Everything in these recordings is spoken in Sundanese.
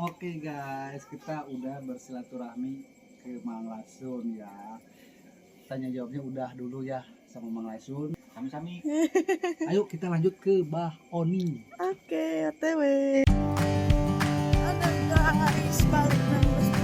Oke guys, kita udah bersilaturahmi ke Mang Lasun ya. Tanya jawabnya udah dulu ya sama Mang Lasun. Sami-sami. Ayo kita lanjut ke Bah Oni. Oke, OTW. Ada guys, balik nang West.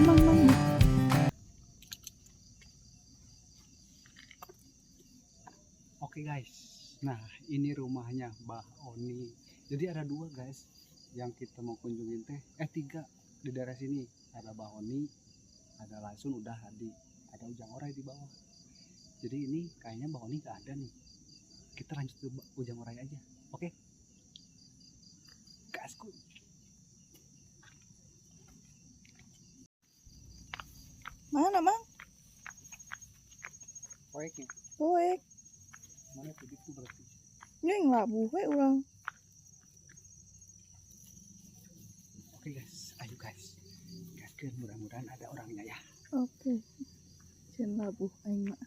Mang, mang. Oke guys, nah ini rumahnya Bah Oni. Jadi ada dua guys yang kita mau kunjungin teh, tiga di daerah sini. Ada Bah Oni, ada Lasun udah tadi, ada Ujang Orai di bawah. Jadi ini kayaknya Bah Oni gak ada nih. Kita lanjut ke Ujang Orai aja, oke? Gasku. Mana, Mang? Proyeknya Poek. mana tuh itu berarti? Ini labuh we urang. Oke guys, ayo guys. Gaskeun, mudah-mudahan ada orangnya ya. Oke. Sieun labuh aing mah.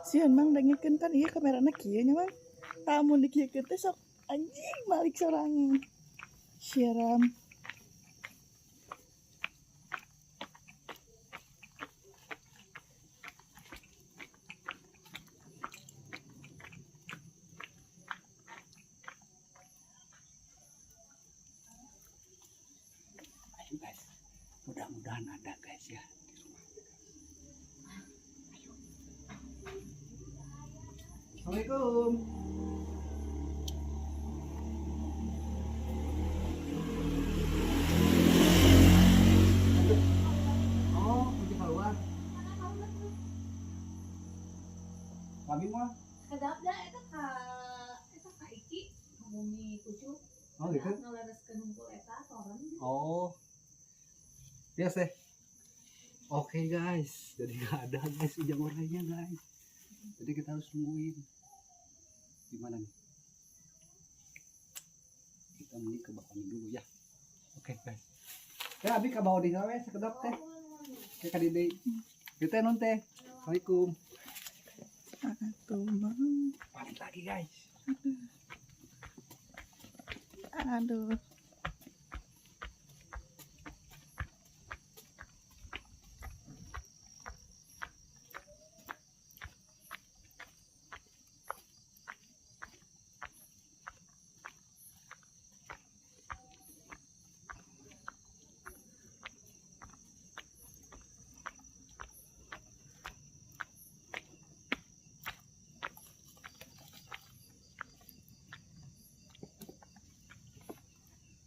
Sieun Mang dengekeun kan ieu kamerana kieu nya Mang. Tah mun dikieukeun teh sok anjing balik sorangan. Siram. Ayo guys, mudah-mudahan ada guys ya di rumah. Ayo. Assalamualaikum. Oh, kunci keluar. Kami mah. Kedap dah eta ka eta ka Iki ka bumi kucu. Oh gitu. Ngalereskeun hungkul eta toren gitu. Oh. Biasa. Oke guys, jadi nggak ada guys Ujang Orainya guys. Jadi kita harus nungguin. Gimana nih? Kita mending ke Bah Oni dulu ya. Oke guys. Ya abi ka Bah Oni gawe sekedap teh. Ke ka deui. Kita nun teh. Assalamualaikum. Atuh Mang. Balik lagi guys. Aduh.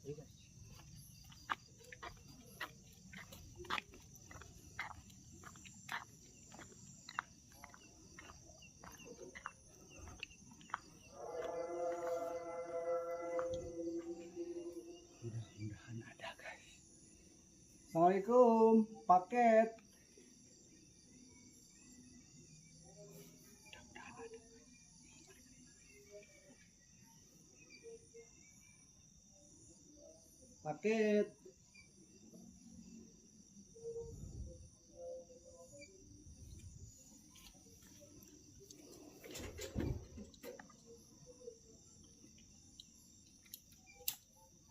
Ayo guys. Mudah-mudahan ada guys. Assalamualaikum, paket. Mudah-mudahan ada. Paket.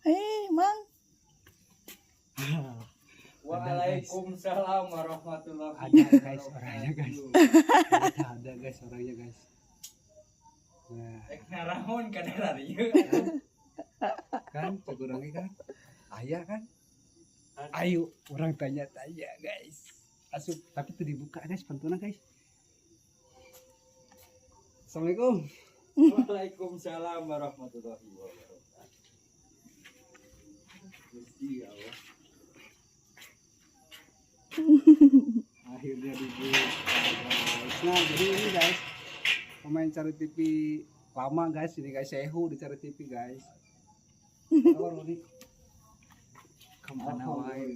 Hei, Mang. Waalaikumsalam warahmatullahi Ada guys orangnya guys. Ada guys orangnya guys. Nah, Rek naraon ka dararieu. kan cek orangnya kan. Ayah kan? Ayo orang tanya-tanya guys. Asup, tapi itu dibuka guys pantuna guys. Assalamualaikum. Waalaikumsalam warahmatullahi wabarakatuh. Gusti ya Allah. Akhirnya dibuka guys. Nah jadi ini guys, pemain cari TV lama guys, ini guys sehu dicari TV guys. Kabar Roni? Kemana wae?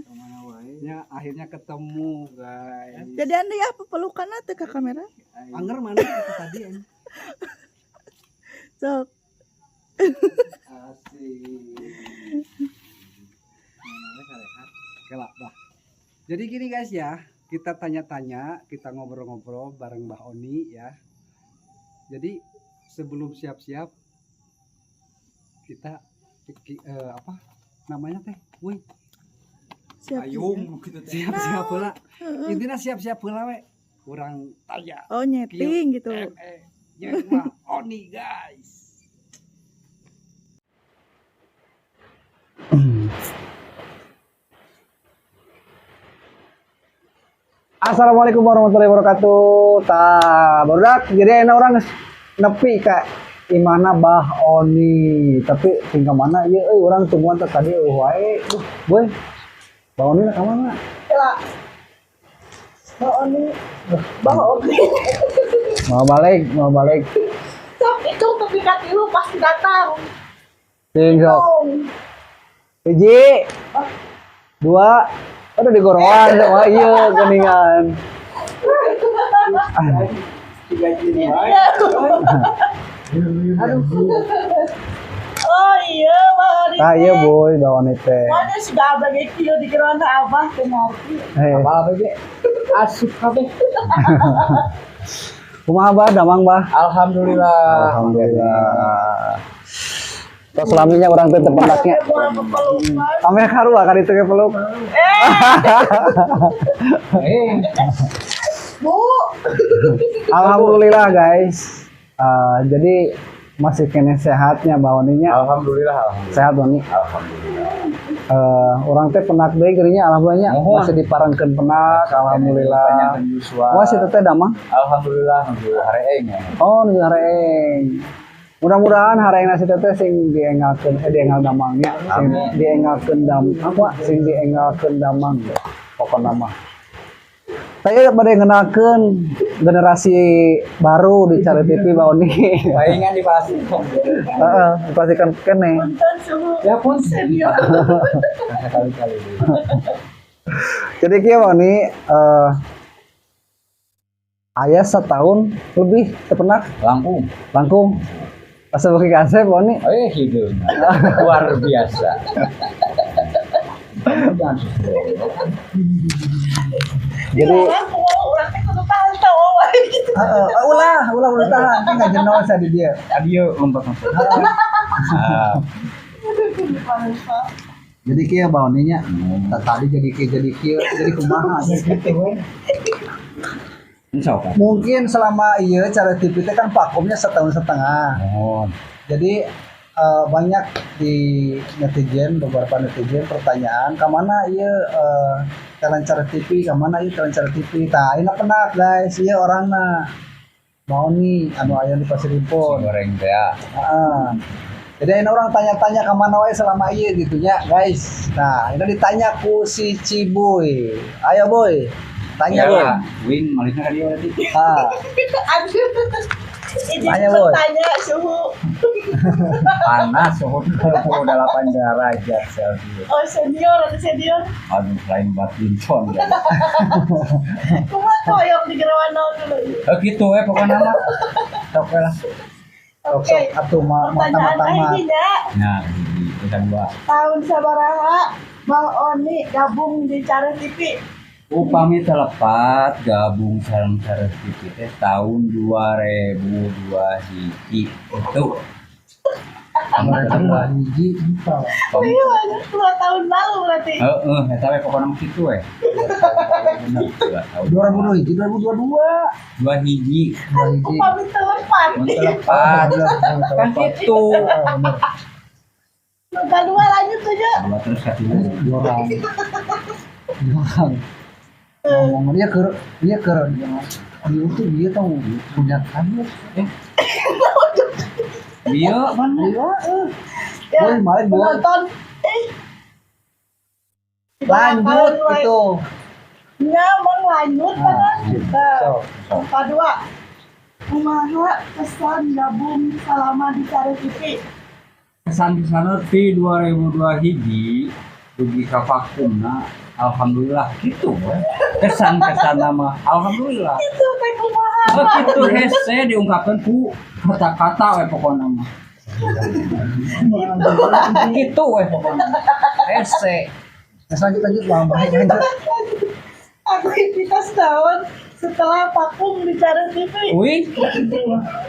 Kemana wae? Ya, akhirnya ketemu, guys. Jadi anda ya pepelukan teh ke kamera. Anger mana itu tadi anjing? Sok. Asik. Oke lah, Bah. Jadi gini guys ya, kita tanya-tanya, kita ngobrol-ngobrol bareng Mbah Oni ya. Jadi sebelum siap-siap kita apa namanya teh? Woi, Siap. Ayung gitu teh. Siap-siap heula. Intinya siap-siap heula we. Kurang tanya. Oh, nyeting gitu. Jeung Mbah Oni guys. Assalamualaikum warahmatullahi wabarakatuh. Tah, barudak jadi enak urang geus nepi ka imahna Bah Oni. Tapi tinggal mana ieu euy urang tungguan teh tadi eueuh wae. Duh, boy. Bah Oni ka mana? Lah. Bah Oni. Bah Oni. Mau balik, mau balik. Sok itu tepi ka tilu pasti datang. Ting sok. Hiji. Dua. Aduh di goroan sama iya kuningan. Aduh. Oh iya, Bah Oni. Ah iya boy, Bah Oni teh. Mana sudah abah ge kieu di geroan abah teh ngarti. Eh, Apa apa ge? Asup kabeh. Kumaha Bah, damang Bah? Alhamdulillah. Alhamdulillah. Tos laminya urang teh tependaknya. Moal pepelukan. Ame karua kan itu peluk. Eh, Bu. Alhamdulillah guys. Jadi masih kene sehatnya Bah Oninya. Alhamdulillah, alhamdulillah. Sehat Oni. Alhamdulillah. Urang teh penak deui geuning alhamdulillahnya Mohon. masih diparengkeun penak alhamdulillah. Panjangkeun yuswa. Wah si teteh damang. Alhamdulillah nuju hareeng ya. Oh nuju hareeng. Mudah-mudahan hareeng si teteh sing diengalkeun diengal damangnya, sing Amin. diengalkeun dam apa sing diengalkeun damang pokona mah. Saya bade ngenalkeun generasi baru di Care TV Bah Oni. Palingan dipasihkan. Heeh, dipastikan kene. Punten suhu. Ya pun Senior. Kali-kali. Jadi kieu Bah Oni aya setahun lebih tepenak Langkung. langkung. Pas beuki kasep Bah Oni. Eh, hidup. Luar biasa. Kamu jangan susul. Jadi Orang urang teh kudu tahan tawa wae gitu. heeh, ulah, ulah ulah tahan, kan nggak jenuh saya di dia. Tadi yuk lompat-lompat. Ah, Jadi kieu Bah Oninya, tadi jadi kieu jadi kieu, jadi kumaha gitu. Insya Allah. Mungkin selama iya cara TV teh kan vakumnya setahun setengah. Mohon. Jadi banyak di netizen, beberapa netizen pertanyaan, kemana iya talent Cara TV, kemana iya talent Cara TV. Tah, ini penak guys, iya orangna. Mau nih, anu aya di Pasir Si Impun. goreng teh ya. Heeh. Jadi ini orang tanya-tanya kemana wae selama iya gitu ya guys. Nah, ini ditanya ku si Ciboy. Ayo boy, tanya Ya, boy. Win malikna ka dieu berarti. Ah, Aduh. Izin Tanya, Boy. bertanya suhu. Panas suhu 28 derajat Celcius. Oh senior, ada senior. Aduh, lain badminton ya. Kumaha koyong di gerawan naon dulu. Eh gitu pokoknya mah. Sok we lah. sok Oke. sok atuh ma Pertanyaan tamat. akhirnya Nah, itu kan dua. tahun sabaraha Bang Oni gabung di Cara TV. Upami telepat gabung sareng Cara TV teh tahun 2002 hiji itu. Dua hiji entah. Iya, banyak 2 tahun lalu berarti. Heeh, eta we pokona mah kitu we. Bener, dua tahun. 2002 hiji, 2022. Dua hiji. Dua hiji. Upami telepat. Mun telepat. Kan gitu. Nuka dua lanjut aja. Dua terus ka tilu. Dua orang. Dua orang. Ngomong dia ke dia ke dia itu dia tahu punya kamu. Eh. Dia mana? Iya, eh. Ya, Boy, balik, boy. penonton. Eh. Lanjut itu. Ya, mau lanjut Nah, kan? Nah, Sok. Nuka dua. Kumaha kesan gabung selama di Cara TV? Kesan kesana di 2002 hiji dugi ka vakumna, alhamdulillah gitu we. Kesan kesan nama alhamdulillah. Itu teh kumaha? Oh, gitu hese diungkapkan ku kata-kata we pokokna mah. Gitu we pokokna. Hese. Nah, lanjut lanjut Bang, bahaya lanjut. Aktivitas tahun setelah vakum di Careuh TV. Wih,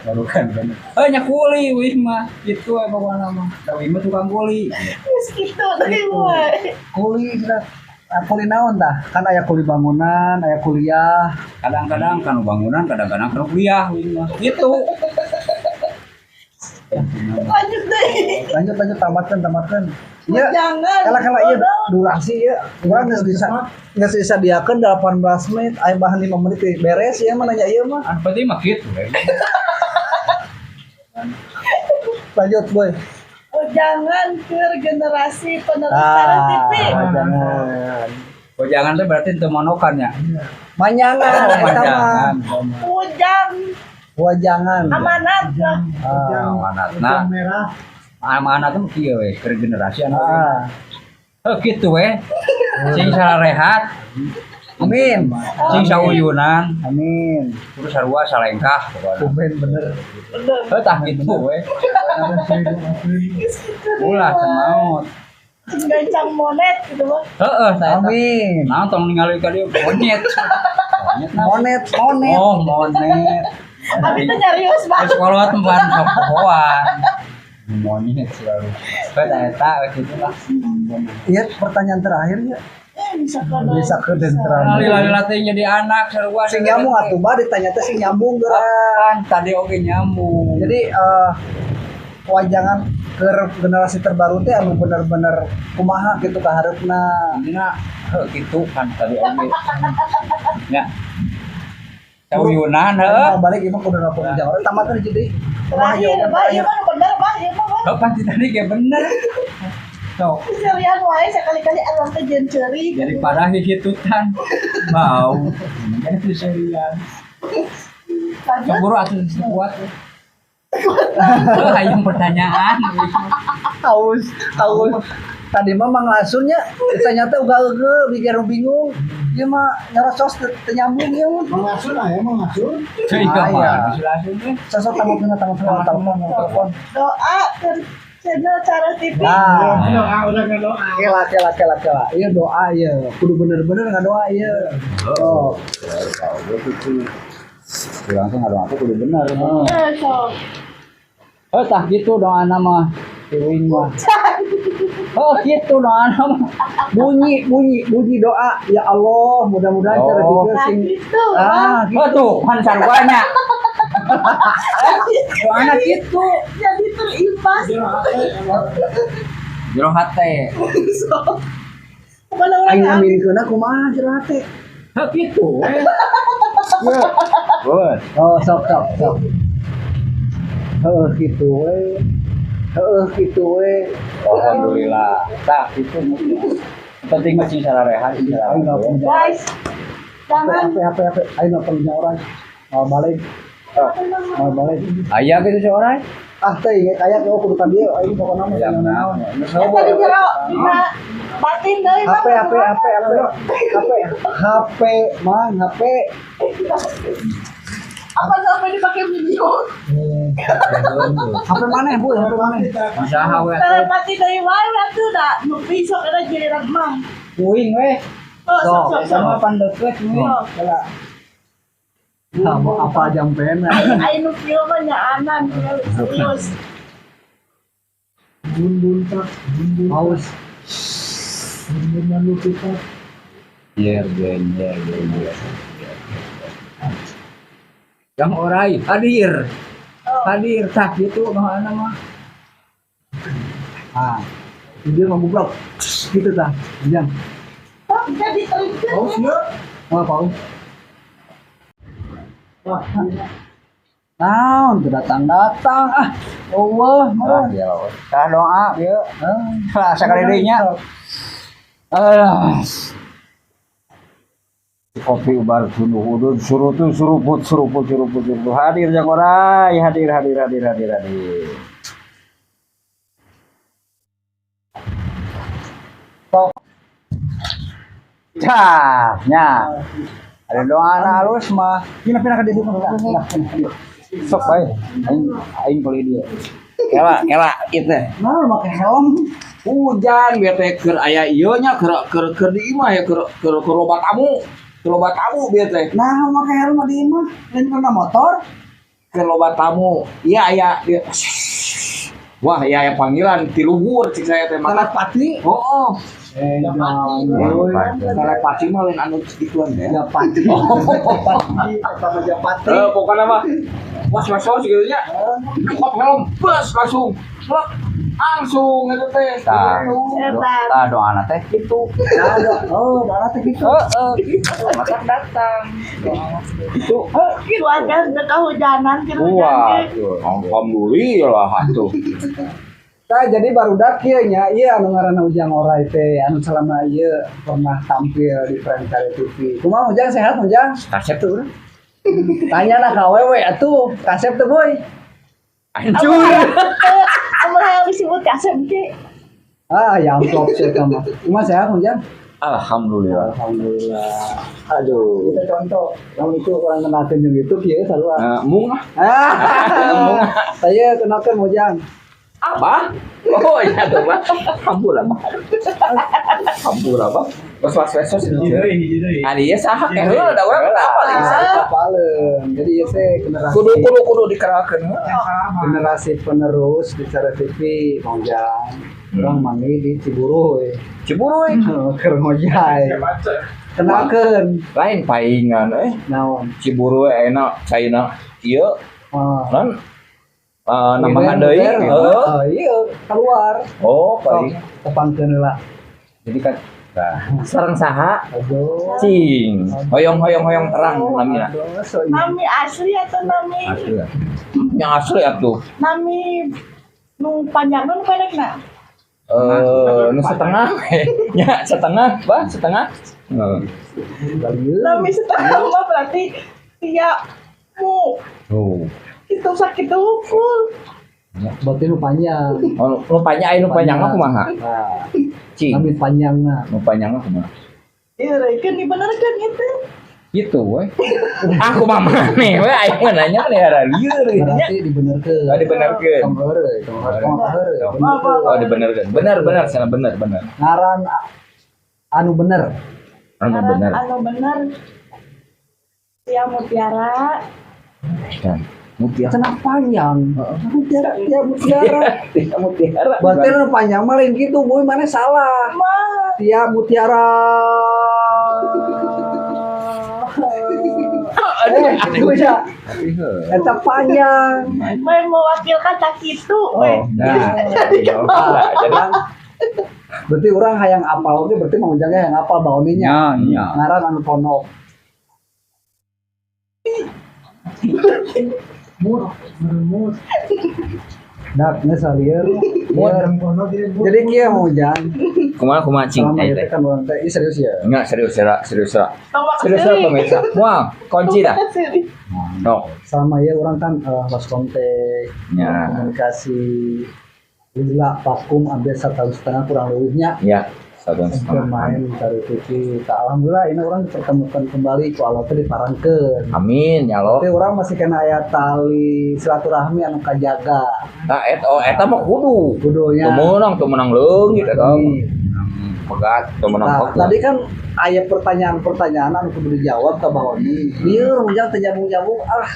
baru kan kan. Eh nya kuli wih mah gitu we pokokna mah. Da wih mah tukang kuli. Geus kitu deui we. Kuli sudah. Ah, kuli naon tah? Kan aya kuli bangunan, aya kuliah. Kadang-kadang kanu bangunan, kadang-kadang kanu kuliah wih mah. Gitu. Lanjut deui. Lanjut lanjut, tamatkan tamatkan. Iya. Jangan. Kala kala iya durasi ya. Urang geus bisa geus disadiakeun 18 menit, aya bahan 5 menit beres ya mah nanya ieu mah. Ah, penting mah gitu we. Lanjut, Boy. Oh, jangan ke generasi penerus Careuh TV. Ah, jangan. Oh, jangan teh berarti teu monokan ya. Manyangan Oh, eta mah. manjangan. Ujang Wajangan. amanat lah. Ah. Amanat. Nah, merah. amanat teh kieu we keur generasi anu. Ah. Oh, gitu we. Sing sarehat, Amin. sing sauyunan, Amin. terus sarua salengkah pokokna. Amin bener. Bener. Heuh tah gitu we. Geus kitu deui Ulah we. semaot. Sing gancang monet gitu mah. Heeh, tah eta. Amin. Nah, tong ningali ka dieu monyet. Monyet naon? Monet, monet. Oh, monet. Abi teh nyarios banget. Terus kalau tempat pohoan. Monyet selalu. Heuh tah eta we kitu lah. Iya, pertanyaan terakhir ya. Eh bisa kana. Bisa ke tentram. Lila-lila teh jadi anak sarua. Sing nyambung atuh bah ditanya teh sing nyambung geura. Kan tadi oge nyambung. Jadi wajangan ke generasi terbaru teh anu bener-bener kumaha gitu ka hareupna. Intina heuh kitu kan tadi oge. Nya. Sauyunan heuh. Mau balik ieu mah kudu nelpon ujang orang tamatkeun jadi. Kumaha Terakhir, jawaban Bah, ieu terakhir? mah nu bener, Bah, ieu mah, Bah. Heuh pasti tadi kayak bener. Sok Serian wae sekali-kali urang teh jeung ceurik. daripada hikitutan bau. Jadi serian. Lanjut. Keburu atuh kuat. Heuh hayang pertanyaan. Haus, haus. Tadi mah Mang Lasunnya ditanya teh uga eugeuh mikir bingung. Ieu mah nyerocos teu teu nyambung ieu mah. Mengasun aya mengasun. Cuy Ah, iya. mah langsung teh. Sosok tamatkeun tamatkeun telepon telepon. Doa ke channel Careuh TV. Nah, Doa udah ngedoa. kela kela kela kela. Iya doa iya. Kudu bener-bener ngadoa iya. Oh. Kurang tuh ngadoa tuh kudu bener. Eh, sok. Oh tah gitu doa mah. Tiwing mah. Oh gitu doa mah. Bunyi bunyi bunyi doa ya Allah mudah-mudahan cara Oh. tiga Nah, sing gitu, Bah. ah gitu. Oh tuh kan sarwanya. Doana gitu. Jadi terimpas. Jero hate. Sok. Kemana orang Aing ngambil? ngaminkeunna kumaha jero hate. Heuh gitu. Good. Oh sok sok sok. Heeh kitu we. Heeh kitu we. Alhamdulillah. Tah gitu. Penting mah sing sararehat sing Aing nelpon sararehat. Guys, jangan HP HP HP aing nelpon ujang orang. Mau balik. Mau balik. Aya gitu seorang. Ah teh inget aya oh kudu ka dieu aing pokona mah Aya naon. Eta di jero dina batin deui mah. HP HP HP HP HP HP mang HP. Apa sampai dipakai video? HP mana Bu? HP mana? Usaha we. Telepati deui wae atuh da nu besok eta giliran mang. Kuing we. Oh, sok sok sok. Sama pan deket we. Sok. Nah, mau apa jam pena? Ai nu kieu mah nyaanan serius. Bun bun tak bun bun Haus. bun bun malu kita. Yer yer yer yer. Yang orai hadir. Hadir tah gitu doana mah. Ah, dia mau goblok. Gitu tah. Jam. Sok jadi terikeun. Paus ya. Mau paus. Naon teu datang-datang ah. Allah Ah, mah. ya. Tah doa ieu. Lah sakali deui nya. Alah. Kopi ubar tunduh udud surutu suruput suruput suruput suruput hadir jang orai hadir hadir hadir hadir hadir. Tok. Cah, nya. Ada doa halus mah. Pindah-pindah ka dieu, pindah, pindah, pindah. Sok bae. Aing aing beli dia. Kela, kela ieu teh. Nah, make helm. Hujan biar teh keur aya ieu nya keur keur keur di imah ya keur keur keur loba tamu. Keur loba tamu biar teh. Nah, make helm di imah, lain karena motor. Keur loba tamu. Iya aya dia. Wah, iya aya panggilan ti luhur cik saya teh maka. Pati. Oh, oh. Eh, Telepati mah lain anu gituan ya. Japati. Japati, sama Japati. Eh, pokoknya mah was was was gitu nya. Kop helm bus langsung. Plek. Langsung itu teh. Tah. Eta. Tah doana teh kitu. Nah, oh, darah teh gitu. Heeh, gitu. Maka datang. Itu Keluarga udah kehujanan, keur hujan Wah, ge. alhamdulillah atuh. Nah, jadi barudak kieu nya, ieu anu ngaranna Ujang Orai teh, anu selama ieu pernah tampil di Prime Kali TV. Kumaha Ujang sehat Ujang? Kasep tuh urang. Tanya lah ka awewe atuh, kasep teh boy. Hancur. Amun hayang disebut kasep ge. Ah, ya amplop sih kamu. Kumaha sehat Ujang? Alhamdulillah. Alhamdulillah. Aduh. Kita contoh, lamun itu orang kenalkeun jeung itu kieu sarua. Mung ah. Ah, saya kenalkan Ujang. Abah? Oh iya tuh, Bah. Alhamdulillah, Bah. Alhamdulillah, Bah. Was was was was. Ari ieu saha teh heula da urang apa lagi saha. Apaleun. Jadi ieu teh generasi Kudu kudu kudu dikeralkeun heula. generasi penerus di Cara TV, Bang Ujang. Urang manggih di Ciburuy. Ciburuy. Keur ngojay. Kenalkeun. Lain paingan eh. Naon? Ciburuy enak caina ieu Ah. non nambahan deui. Heeh. Oh, iya, keluar. Oh, Sok paling. tepangkeun heula. Jadi kan tah sareng saha? Aduh. Cing. Hoyong hoyong hoyong terang namina. Aduh, so iya. Nami asli atau nami Asli. Yang asli atuh. nami nu panjang nu pendekna? Nu setengah we. Nya setengah, Bah, setengah. Heeh. Nami setengah mah berarti tiap mu Oh. itu sakit hukul. Berarti nu panjang. Oh, nu panjang aya nu panjang mah kumaha? Nah, Cing. nami panjangna. Nu panjang mah kumaha? Iya, reukeun dibenerkeun gitu. Gitu we. Aku mah maneh we aing mah nanya nih ara lieur gitu nya. Berarti dibenerkeun. Oh, dibenerkeun. Tong heureuy, tong heureuy. Apa? Oh, dibenerkeun. Benar benar sana benar benar. Ngaran anu bener. Anu bener. Anu bener. Tia Mutiara. Dan Mutiara. Cenah panjang. Mutiara, ya mutiara. Tia Mutiara. Berarti nu panjang mah lain gitu, boy mana salah. Mah Tia Mutiara. Aduh, Itu ya. Eta panjang. main mewakilkan tak itu we. Nah, jadi Berarti orang hayang apal oge berarti Mang Ujangnya hayang apal baoninya. Nya, nya. Ngaran anu pondok. Mut, meremut. Dak geus lieur. Lieur. Jadi kieu Mang Ujang. kumaha kumaha cing Selama eh, ieu teh. teh kan urang teh ih serius ya. Enggak serius ya, serius ya. Tong waktu Serius ya pemirsa. Wah, kunci dah. No. Selama ieu urang kan lost kontak, Ya. komunikasi lila vakum hampir 1,5 tahun kurang lebihnya Ya, 1,5 tahun. bermain cari TV. Tak alhamdulillah ini orang dipertemukan kembali ku Allah teh diparangkeun. Amin ya lo. Tapi orang masih kena aya tali silaturahmi anu kajaga. Nah, et, oh, eta mah kudu. Kudunya. Teu meunang, teu meunang leungit eta. Amin. Pegat, teu meunang Nah, pegat. tadi kan aya pertanyaan-pertanyaan anu kudu dijawab ka Bang Oni. Lieur ujang teu nyambung-nyambung ah.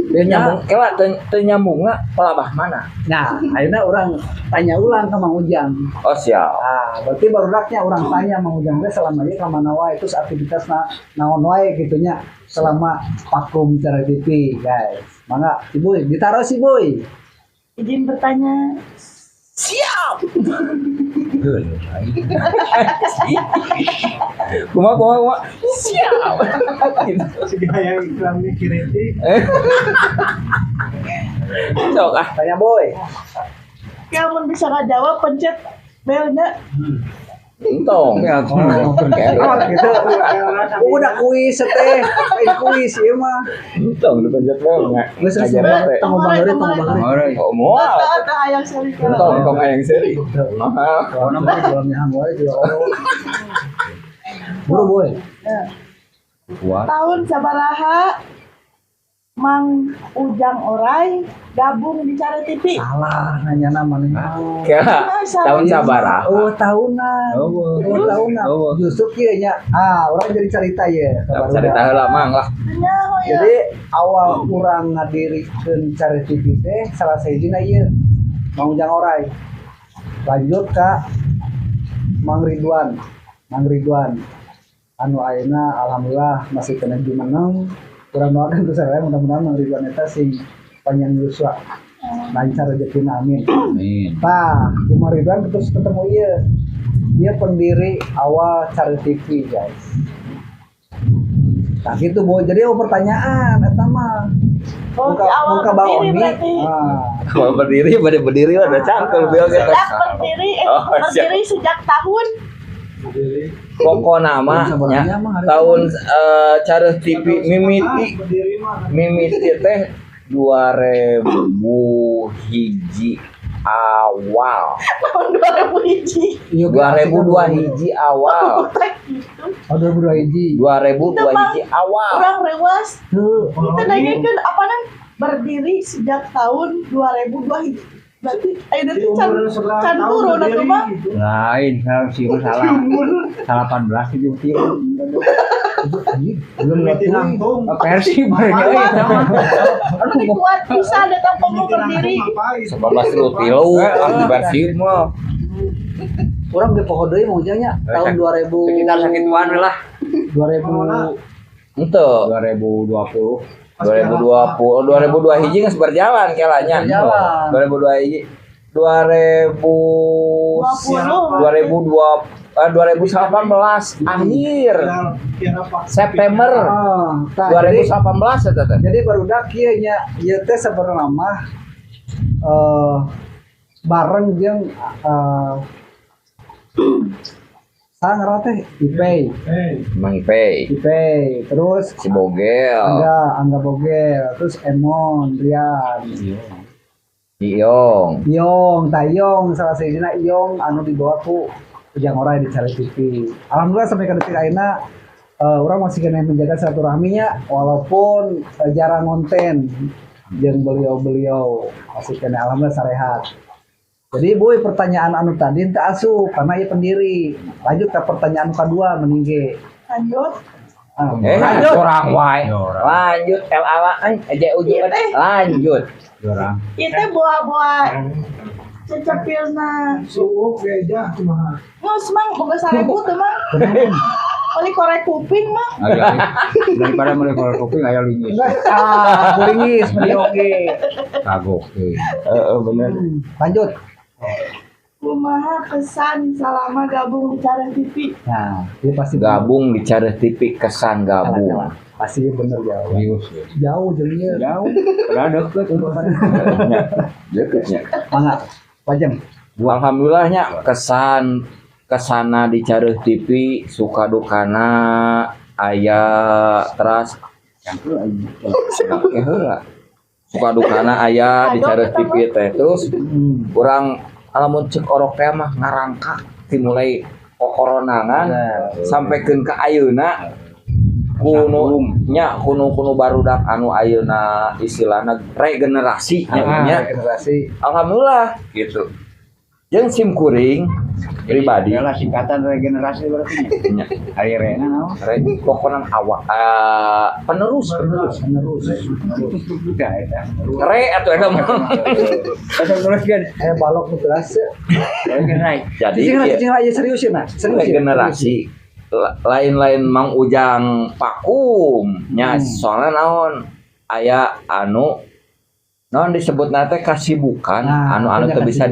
Teu nyambung, kela teu teu nyambungna pelabah mana? Nah, ayeuna orang tanya ulang ke Mang Ujang. Oh, siap. Ah, berarti barudaknya orang tanya Mang Ujang teh selama ieu ka mana wae terus aktivitas na, naon wae gitu nya selama vakum cara TV, guys. Mangga, si Boy, ditaruh si Boy. Izin bertanya. Kumaha kumaha kumaha. Siap. Segala yang iklannya kritik. Sok ah. Tanya Boy. Ya mun bisa ngajawab pencet belnya. Entong. Oh, gitu. Udah kuis teh, lain kuis ieu mah. Entong dipencet we. Geus geus tong bangeur, tong bangeur. Oh, moal. Tah hayang seuri. Entong, entong hayang seuri. Kalau mah dalam nyahan wae juga. Buru boy. Tahun sabaraha Mang Ujang Orai gabung di Careuh TV. Salah nanya nama nih. Kira tahun sabaraha? Oh, tahunan. Oh, tahunan. Justru kieu nya. Ah, urang jadi carita ye. Carita heula Mang lah. Jadi awal urang ngadirikeun Careuh TV teh salah sahijina ieu Mang Ujang Orai. Lanjut ka Mang Ridwan. Mang Ridwan. Anu ayeuna alhamdulillah masih kena jumeneng. Kurang doakan tuh saya mudah-mudahan Mang Ridwan eta sing panjang yuswa lancar rezekina, amin. Amin. Tah, di Mang Ridwan terus ketemu ieu. Dia pendiri awal Careuh TV, guys. Nah gitu, Boy. Jadi oh pertanyaan eta mah. Oh, Muka, di awal muka Bang berdiri Oni. berarti. Ah. Kalau berdiri pada berdiri ada cangkel bieu Sejak kita. berdiri, Oh, siap. berdiri sejak tahun Pokona mah nya, tahun Careuh TV mimiti mimiti teh 2000 hiji awal. tahun 2000 hiji. Iya, 2002 hiji awal. Gitu. Oh, 2002 hiji. 2002 hiji awal. Urang rewas. Tuh. Kita nanyakeun apa nang berdiri sejak tahun 2002 hiji. Berarti ayeuna teh can can turun atuh mah. Lain salah sih salah. 18 73. Belum ngerti. Versi bareng euy eta mah. Aduh kuat pisan datang komo berdiri. 19 tilu ah versi mah. Urang ge poho deui Mang Ujang nya tahun 2000 Sekitar sakituan we lah. 2000 Henteu. 2020. 2020 2002 hiji geus berjalan kelanya. Berjalan. 2002 hiji 2000 20. 2002 2018 akhir September Ah, tah, jadi 2018 eta teh. jadi barudak kieu nya ieu teh sebenarnya mah bareng jeung saha ngaranna teh Ipei, Mang Ipei, Ipei, terus si Bogel, Angga Bogel, terus Emon, Rian, Iyong. Iong, Tayong, salah sahijina Iong anu dibawa ku Ujang Orai di Careuh TV. Alhamdulillah sampai ke detik ayeuna urang masih kena menjaga silaturahminya walaupun jarang konten jeung beliau-beliau masih kena alhamdulillah sarehat. Jadi boy pertanyaan anu tadi teu asup karena ieu pendiri. Lanjut ke pertanyaan kedua mending ge. Lanjut. Ah, Lanjut orang wae. Dorang. Lanjut L A L J U J lanjut. Dorang. Ieu teh boa-boa cecepilna. Suuk gajah kumaha. Geus Mang boga 1000 teh Mang. Meuli korek kuping mah. Daripada meuli korek kuping aya lingis. Ah, lingis mending oge. Kagok euy. Heeh bener. Lanjut. Kumaha kesan selama gabung di Careuh TV? Nah, dia pasti Gabung di Careuh TV kesan gabung. Pasti bener jauh. Serius. Jauh jadinya. Jauh. Padahal deket. Deketnya. Mangga. Pajang. Alhamdulillahnya kesan kesana di Careuh TV suka dukana aya teras heula. Suka dukana aya di Careuh TV teh terus urang lamun cek orok teh mah ngarangka dimulai kokoronangan sampai ke ayeuna kuno nya kuno barudak anu ayeuna istilahna regenerasi nya Regenerasi. Alhamdulillah gitu. Jeung sim kuring pribadi Adalah singkatan regenerasi berarti nya. nya Ari rena naon? pokona awak penerus Penerus. Udah eta. re atuh eta mah. Pasal teruskeun. Balok nu gelas. Regenerasi. Jadi Cicing lah, ieu cicing lah, ieu serius ya, nah. Serius ya. regenerasi lain-lain Mang Ujang Pakum nya soalna naon aya anu naon disebutna teh kasibukan Nah, anu-anu punya teu bisa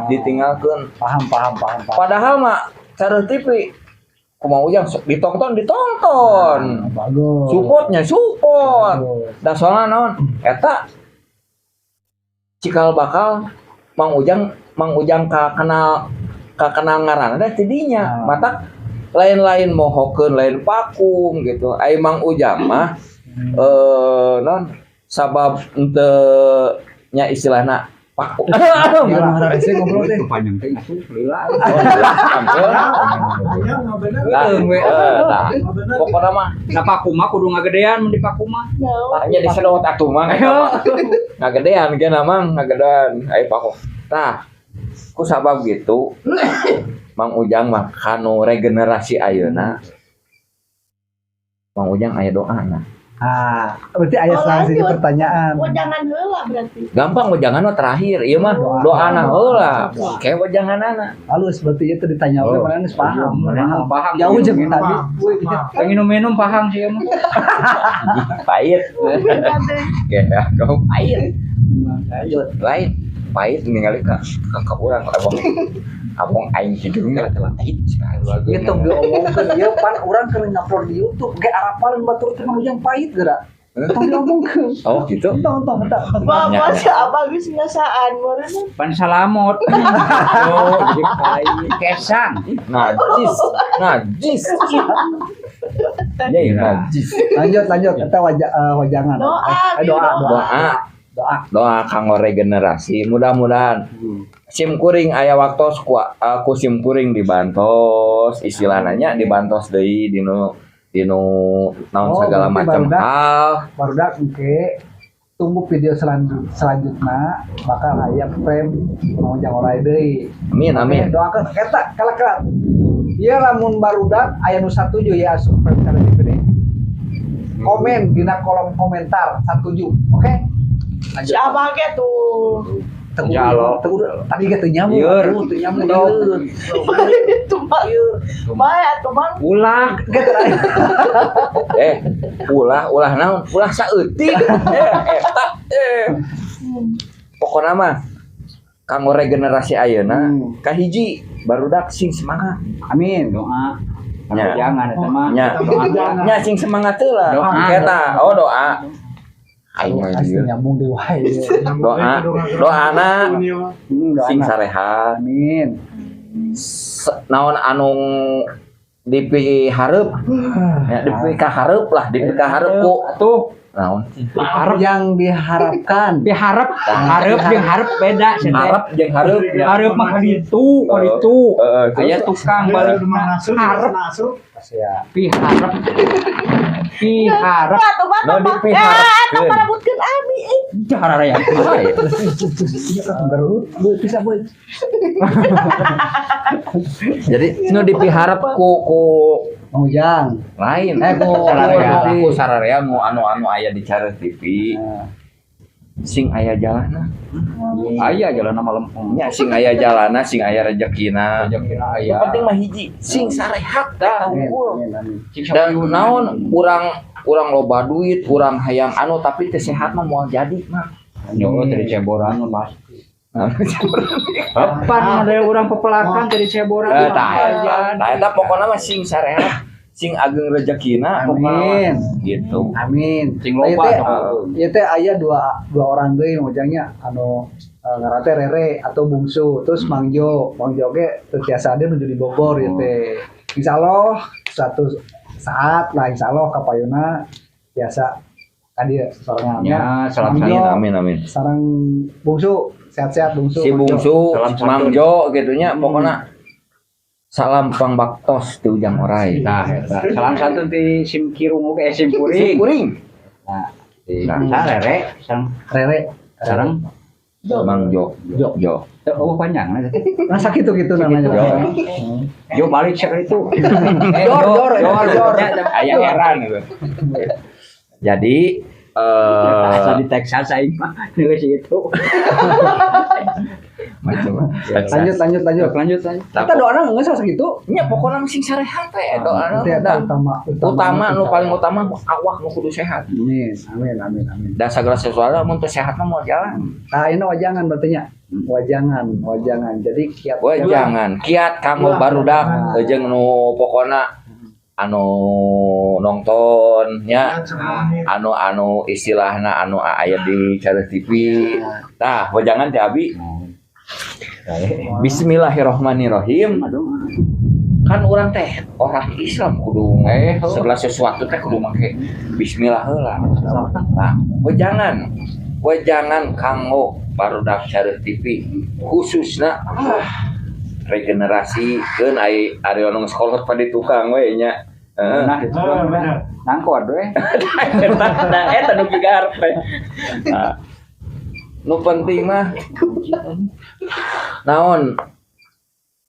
ditinggalkeun. Paham, paham, paham, paham. Padahal mah Careuh TV kumaha Ujang sok ditonton ditonton. Nah, bagus. Supportnya support. Bagus. Da soalna naon eta cikal bakal Mang Ujang ka kenal Kakenal ngaranna teh ti dinya. Matak lain-lain mohokeun lain vakum gitu. Ai Mang Ujang mah non sabab henteu nya istilahna vakum. Gimana sih ngobrol teh? Panjang teh asup lila. Nah, tah. Pokona mah Nah vakum mah kudu ngagedean mun di vakum mah. nya disedot atuh mah eta mah. Ngagedean ge mang ngagedean ai vakum. Tah, ku sabab gitu Mang Ujang mah kanu regenerasi ayeuna. Mang Ujang aya doana. Ah, berarti aya Oh, selanjutnya lanjut. pertanyaan. Wajangan heula berarti. Gampang wajangan mah terakhir ieu mah doana heula. Kayak wajanganana. Halus berarti itu ditanya oleh Oh. mana geus paham. Mana paham. Jauh jeung tadi. Yang minum-minum paham sih emang. Pahit. Ya, kau pahit. Lanjut. Lain pahit ningali ka urang abong abong aing hidungna pahit sekali. Ieu tong diomongkeun ieu pan urang keur ngupload di YouTube ge arapaleun batur teh Mang Ujang pahit geura. Tong diomongkeun. Oh gitu. Tong tong tong. Bapak si abah geus ngasaan meureun. Pan salamot. Oh, jadi pahit. Kesang. Najis, najis. Ya, najis. Lanjut lanjut eta wajangan. Doa, Doa, doa. Doa, Doa. doa kanggo regenerasi. Mudah-mudahan sim kuring aya waktos ku sim kuring dibantos, istilahna nya dibantos deui dinu naon Oh, segala berarti macam barudak. hal. Barudak engke tunggu video selanjutnya bakal aya frame Mang Ujang Orai deui. Amin amin. Oke, doakan eta kala-kala. Ieu lamun barudak aya nu satuju ya asup frame cara TV deui. Komen dina kolom komentar satuju. Oke? Lanjut. Si abah ge tuh. Teguh, Jalo. teguh. Tadi ge teu nyambung, Lieur. atuh, teu nyambung. Lieur. Itu mah. Bae atuh Mang. Ulah. Ge teu aya. Ulah ulah naon? Ulah saeutik. Eta Pokona mah kanggo regenerasi ayeuna kahiji barudak sing semangat. Amin. Doa. Nya. Jangan eta mah. Nya. Doa. Nya sing semangat heula. Doa. Eta, oh doa. Aing mah Asli ieu. nyambung deui wae. Doa, doana sing Doana. sarehat. Amin. Naon anu dipihareup ya dipikahareup lah dipikahareup ku Tuh, naon harap Yang diharapkan. diharap, harap jeung harap beda cenah. harap jeung hareup ya. Harap mah kaditu, kaditu. Heeh, terus? Aya tukang balik harap, Ya. piharap. Piharap. Atuh mah. No dipiharapkeun. Atuh parabutkeun abi euy. Jarara ya. Iya kan garut, boy bisa boy. Jadi nu dipiharap ku Mang Ujang. lain Ku sararea ku sararea nu anu-anu aya di Careut TV sing aya jalana Aya jalan nama lempeng. nya sing aya jalana sing aya rezekina Rezekina yang aya. penting mah hiji sing sarehat tah Amin, unggul. amin, amin. Dan naon urang loba duit urang hayang anu tapi teu sehat mah moal jadi mah. Yo tadi ceboran mah pasti. Pan ada orang pepelakan tadi ceboran. Tah eta pokona mah sing sarehat sing ageng rezekina pokona mah. Amin. Gitu. Amin. Sing loba Ieu teh- dong. Ieu teh aya dua orang deui Mang Ujangnya anu ngaran teh Rere atau Bungsu, terus Mang Jo. Mang Jo ge teu tiasa ada nuju di Bogor ieu teh. Insyaallah suatu saat lah insyaallah kapayuna biasa ka dieu sorangan. Ya, salam Mang Jo, Amin amin amin. Sareng Bungsu, sehat-sehat Bungsu. Si Mang Jo. Bungsu, Salam santun. Mang Jo gitunya pokona salam pangbaktos ti Ujang Orai. Nah, eta. Salam santun ti sim kirung oge sim kuring. Sim kuring. Nah, Nah, sa Rere sareng Rere. sareng Mang Jo. Jo. Jo. oh panjang lah. Nah sakitu gitu namanya. Jo. Jo balik sekali itu. Jor, jor, jor, jor. Aya heran gitu. Jadi Asa di Texas aing mah geus itu. macam Lanjut lanjut lanjut. Lanjut lanjut. Kita doana geus sakitu. Nya pokona sing sarehat teh doana. Itu eta utama Utama nu paling utama awak nu kudu sehat. Amin, amin, amin, amin. Dan segala sesuatu mun teu sehat mah moal jalan. Nah, ini wajangan berarti nya. Wajangan, wajangan. Jadi kiat. Wajangan kiat kanggo barudak jeung nu pokona anu nonton nya anu-anu istilahna anu aya di Careut TV. Tah, wajangan teh abi. Bismillahirrahmanirrahim. Kan urang teh orang Islam kudu segala sesuatu teh kudu make bismillah heula. Nah, wejangan. Wejangan kanggo barudak Careuh TV khususna regenerasi keun ai ari anu sekolah pa di tukang we nya. Heeh. Nah, gitu kan. Nangkot we. Eta da eta nu gigarep teh. Nah, nu penting mah naon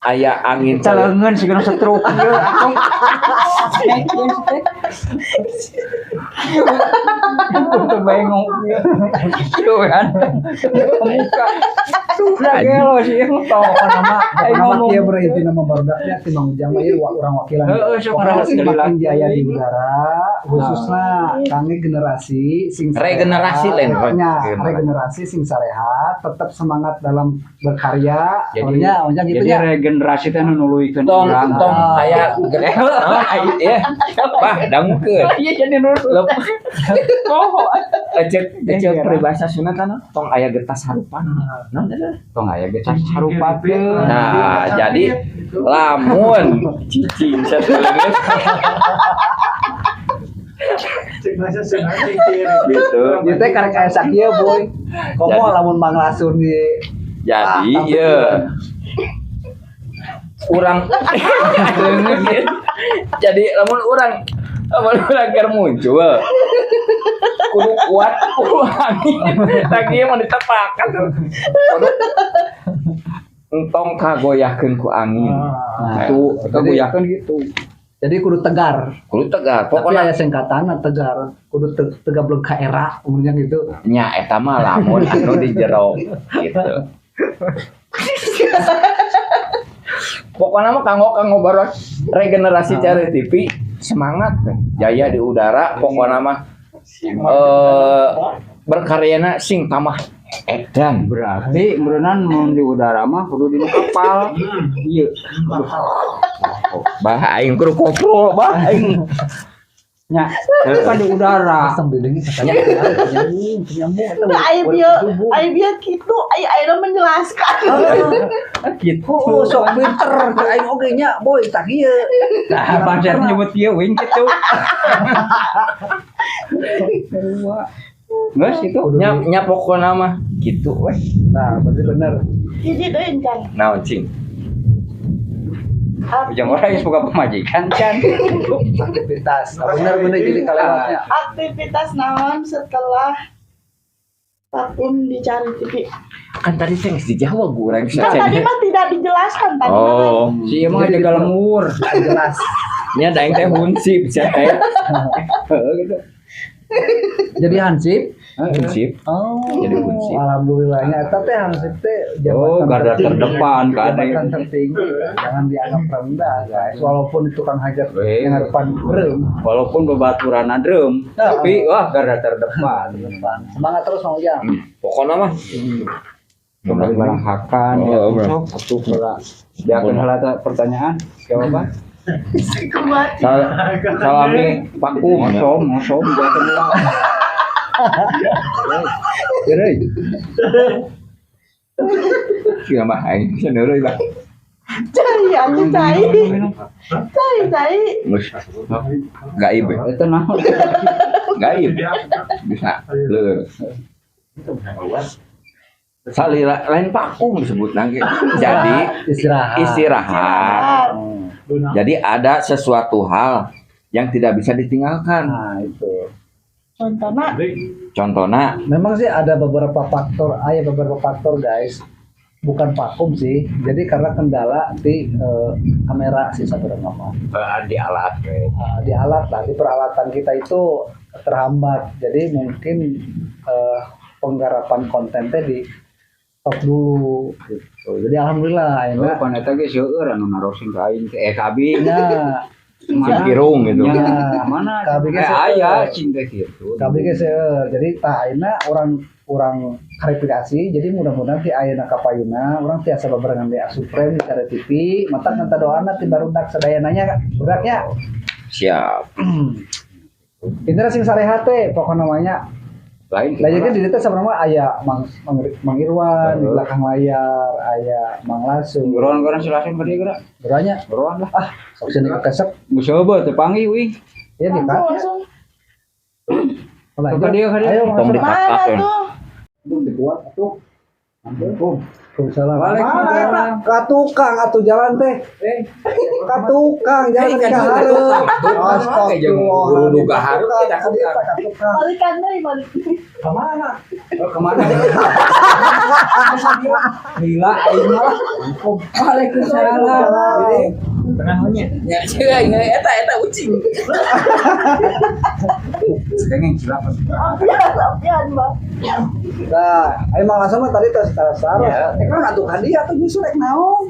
aya angin Caleungeun sigana stroke ieu akong. Tuh bengong ieu. Kieu kan. Muka. Sudah gelo sih tong Nama Aing nama ngomong. kieu berarti nama barudaknya ti Mang Ujang mah ieu urang wakilan. Heeh, sok Pokokna alhamdulillah. semakin jaya di udara khususna kangge generasi sing sarehat. Regenerasi lain, Nya, regenerasi. regenerasi sing sarehat, tetap semangat dalam berkarya. Jadi Nya, nya gitu jadi nya. regenerasi teh nu nuluykeun Tong urang. tong aya naon iya bah dangukeun. Iya jadi nu Poho cek cek peribahasa Sunda kan tong aya getas harupan. Naon eta? Tong aya getas harupakeun. Nah, jadi lamun cicing satuleungeut Cek bahasa Sunda cicing. gitu. Ieu teh karek aya sakieu boy. Komo Jadi- lamun Mang Lasun di Jadi ya urang jadi lamun urang keur muncul kudu kuat kudu angin lagi mau ditepakan kudu entong kagoyahkeun ku angin. Nah, itu kagoyahkeun gitu. Jadi kudu tegar. Kudu tegar Tapi pokoknya aya singkatan tegar. Kudu tegablek ka era umurnya gitu. Nya eta mah lamun anu di jero gitu. Pokoknya mah kanggo kanggo baru regenerasi Careuh TV semangat teh. Jaya di udara pokoknya mah berkaryana sing tamah edan. Berarti meureunan mun di udara mah kudu dina kapal. Ieu. Bah aing kudu koprol bah aing. Nya, kan di udara. Asam didengi katanya nyambung, nyambung eta. Ayo bieu kitu, ayo ayo menjelaskan. Gitu. Oh, sok pinter ke aing oge nya boy tah ieu. Nah, pacar nyebut ieu wing gitu. Geus itu. Nya nya pokokna mah gitu weh. Nah, berarti bener. Hiji deui can. Naon cing? Ujang orang geus boga pamajikan can. Aktivitas. Nah, bener bener jadi kalewatnya. Aktivitas naon setelah vakum di Careuh TV? Kan tadi teh geus dijawab urang Kan tadi mah tidak dijelaskan tadi mah kan. Oh, Si ieu mah jaga lemur. Jelas. nya da aing teh hunsip sia teh. Heeh gitu. Jadi hansip. Hunsip. Oh. Jadi hansip. Alhamdulillahnya eta teh hansip teh Oh, jabatan garda tertinggi. terdepan kan. Jabatan tertinggi. Jangan dianggap rendah, guys. Walaupun itu tukang hajat Weh. yang harapan brem. Walaupun bebaturan adrem, tapi wah garda terdepan. Depan. Semangat terus Mang Ujang. Pokokna mah Kembali barang hakan ya. Oh, bro. Sok atuh heula. Biarkeun heula teh pertanyaan, jawaban. Kuat. Salami vakum. Ngosom, ngosom biarkeun heula. Deureuy. Sia mah aing bisa deureuy bah. Cai atuh cai. Cai cai. Geus. Gaib. Eta naon? Gaib. Bisa. Leur. Salila lain vakum disebut lagi. Jadi Istirahat. istirahat. Jadi ada sesuatu hal yang tidak bisa ditinggalkan. Nah, itu. Contohna Contohnya Memang sih ada beberapa faktor, ada beberapa faktor guys. Bukan vakum sih. Jadi karena kendala di kamera sih sebenarnya mah. Di alat we. Di alat lah, di peralatan kita itu terhambat. Jadi mungkin penggarapan kontennya di stop dulu gitu. Jadi alhamdulillah Oh, ayeuna pan eta ge seueur anu narosin ka aing teh ka abi. nya Mana? Kirung gitu. Nya, mana? Ka abi ge seueur. Aya cing teh kitu. Ka abi ge seueur. Jadi tah ayeuna urang klarifikasi. Jadi mudah-mudahan ti ayeuna ka payuna urang tiasa babarengan di Asup Frame di Careuh TV, matak minta doana ti barudak sadayananya budaknya. Siap. Intinya sing sarehat teh pokokna mah nya Lain. Lah jadi di dieu teh sebenarnya aya Mang Mang, Mang Irwan di belakang layar, aya Mang Lasun. Buruan-buruan si Lasun bari geura. Buruannya Buruan lah. Ah, sok sini kesek. Geus coba teu panggih uing. Ya di Langsung kan. langsung. Ayo, Ka dieu, ka dieu. Ayo, Tong Mang di Lasun. Mana kakak ya. tuh? Belum dikuat atuh. Waalaikumsalam. Waalaikumsalam. Ka tukang atuh jalan teh. Ka tukang jalan Eh, ka ka hareup. tukang. Jeung guru nu ka hareup kita ka tukang. ka tukang. Balikan deui, balik. Kemana? Oh, kemana? Gila aing mah. Waalaikumsalam. Tengahnya. Ya, cenah eta eta ucing. Pengen cilap. Ampian, ampian, Bang. Nah, ayo Mang Lasun mah tadi tos taros. Ya. Eh kan atuh ka dieu atuh nyusul rek naon?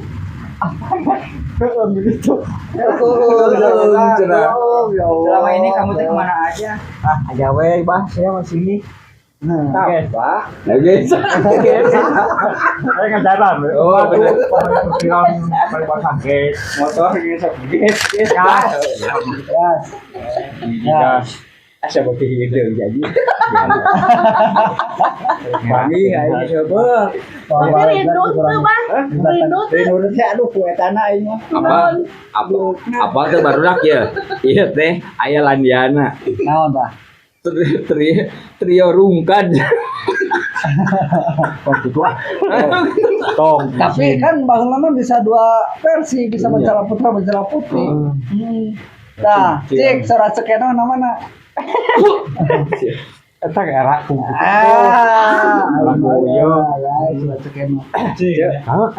Heeh, begitu. Cenah. Ya Allah. Selama ini kamu teh kemana aja? Ah, aja we, Bah, saya masih sini. Nah, Oke, Bah. Nah, guys. Saya ngejalan. Oh, bener. Pikiran paling pasang guys. Motor geus geus geus. ya. Ya. Asa beuki hideung jadi. Panggih aing coba. Tapi rindu tuh, Bang. Rindu tuh. Rindu teh aduh ku etana aing mah. Apa apa apa teh barudak ya? Iya teh aya Landiana. Naon tah? Tri, tri, trio rungkad. Tong. Tapi kan baheula mah bisa dua versi, bisa Iya. majalah putra, majalah putri. Nah, cik surat cekeno namana? Eta era ku. Ah, Lagu ieu. guys, surat cekeno. Hah?